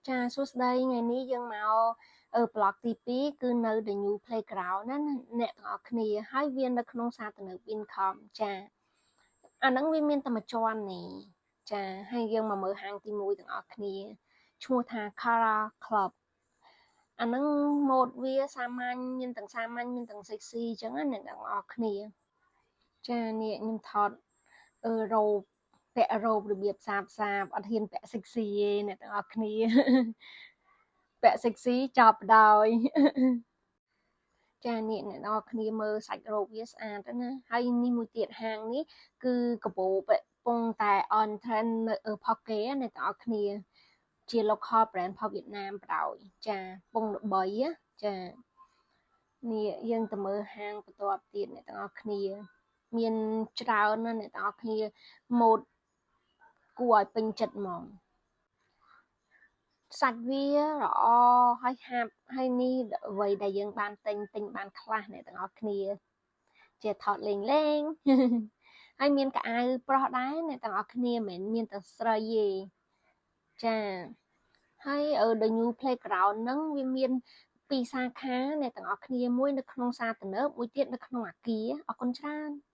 ចាសួស្តីថ្ងៃនេះយើងមកប្លុកទី2គឺនៅ The New Playground ណាអ្នកទាំងអស់គ្នាហើយវានៅក្នុងផ្សារទំនើប Vincom ចាអាហ្នឹងវាមានតែមួយជាន់នេះចាហើយយើងមកមើលហាងទី1ទាំងអស់គ្នាឈ្មោះថា Cara Club អាហ្នឹងម៉ូដវាសាមញ្ញមានទាំងសាមញ្ញមានទាំង sexy អញ្ចឹងណាអ្នកទាំងអស់គ្នាចានេះខ្ញុំថតអឺរ៉ូបពាក់រ៉ូបរបៀបសាបសាបអត់ហ៊ានពាក់ sexy ទេអ្នកទាំងអស់គ្នាពាក់ sexy ចប់ដោយចានេះអ្នកនរគ្នាមើលសាច់រ៉ូបវាស្អាតណាហើយនេះមួយទៀតហាងនេះគឺកបោបពងតែ on trend នៅផកគេអ្នកទាំងអស់គ្នាជា local brand របស់វៀតណាមបដ ாய் ចាពងល្បីចានេះយើងទៅមើលហាងបន្ទាប់ទៀតអ្នកទាំងអស់គ្នាមានច្រើនណាស់អ្នកទាំងអស់គ្នាម៉ូដគួរឲ្យពេញចិត្តហ្មងសាច់វាល្អហើយហាប់ហើយនេះអ្វីដែលយើងបានទិញទិញបានខ្លះអ្នកទាំងអស់គ្នាជាថតលេងលេងហើយមានកៅអៅប្រុសដែរអ្នកទាំងអស់គ្នាមិនមែនមានតែស្រីទេចាហើយ The New Playground ហ្នឹងវាមានពីរសាខាអ្នកទាំងអស់គ្នាមួយនៅក្នុងផ្សារទំនើបមួយទៀតនៅក្នុងអាគារអរគុណច្រើន។